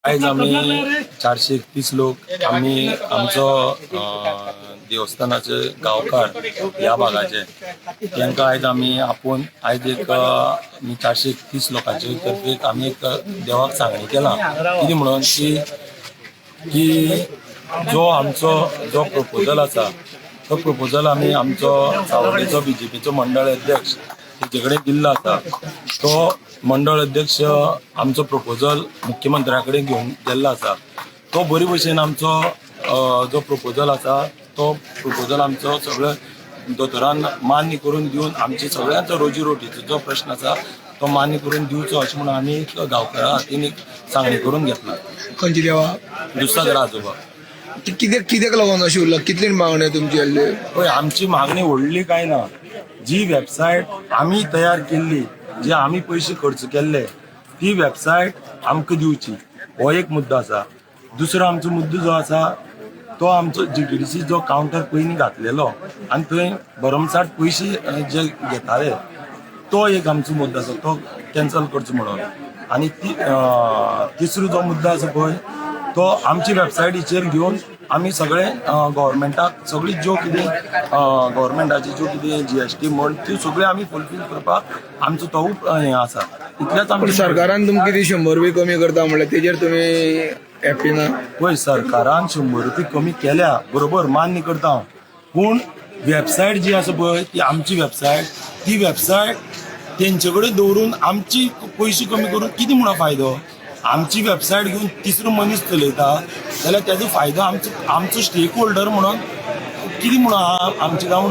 आयज आमी 431 लोक आमी आमचो देवस्थानाचे गांवकार ह्या भागाचे, तांकां आयज आमी आपोवन आयज एक आमी 431 लोकांचे तर्फे आमी एक देवाक सांगणी केला. कितें म्हणून की की जो आमचो जो प्रपोजल आसा, तो प्रपोजल आमी आमचो सावड्डेचो बीजेपीचो मंडळ अध्यक्ष तेजे कडेन दिल्लो आसा. तो मंडळ अध्यक्ष आमचो प्रपोजल मुख्यमंत्र्या कडेन घेवन गेल्लो आसा. तो बरे भशेन आमचो जो प्रपोजल आसा, तो प्रपोजल आमचो सगळे दोतोरान मान्य करून दिवन आमचे सगळ्यांचो रोजी रोटीचो जो प्रश्न आसा, तो मान्य करून दिवचो अशें म्हणून आमी एक गांवकारा हातीन एक सांगणी करून घेतला. खंयची देवा? दुसरो आजोबा. कित्याक कित्याक लागून अशी उरला? कितली मागण्यो तुमची आहली? पळय, आमची मागणी व्हडली काय ना. जी वेबसायट आमी तयार केल्ली, जी आमी पयशे खर्च केल्ले, ती वेबसायट आमकां दिवची, हो एक मुद्दो आसा. दुसरो आमचो मुद्दो जो आसा, तो आमचो जीटीडीसी जो कावंटर पयलीं घातलेलो आनी थंय भरमसाठ पयशे जे घेताले, तो एक आमचो मुद्दो आसा, तो कॅन्सल करचो म्हणून. आनी ती तिसरो जो मुद्दो आसा पळय, तो आमची वेबसायटीचेर घेवन आमी सगळे गव्हर्मेंटाक सगळी ज्यो कितें गव्हर्मेंटाची ज्यो कितें जीएसटी म्हण, त्यो सगळ्यो आमी फुलफील करपाक आमचो तो हें आसा, इतलेंच. पण आमचें सरकारान तुमकां कितें 100 रुपया कमी करता म्हणल्यार, तेजेर तुमी हॅपी ना? पळय, सरकारान 100 रुपया कमी केल्या, बरोबर, मान्य करता हांव. पूण वेबसायट जी आसा पळय, ती आमची वेबसायट, ती वेबसायट तेंचे कडेन दवरून आमची पयशे कमी करून कितें म्हणून फायदो? आमची वेबसायट घेवन तिसरो मनीस चलयता जाल्यार तेजो फायदो आमचो आमचो स्टेक होल्डर म्हणून कितें म्हणून आमचें जावन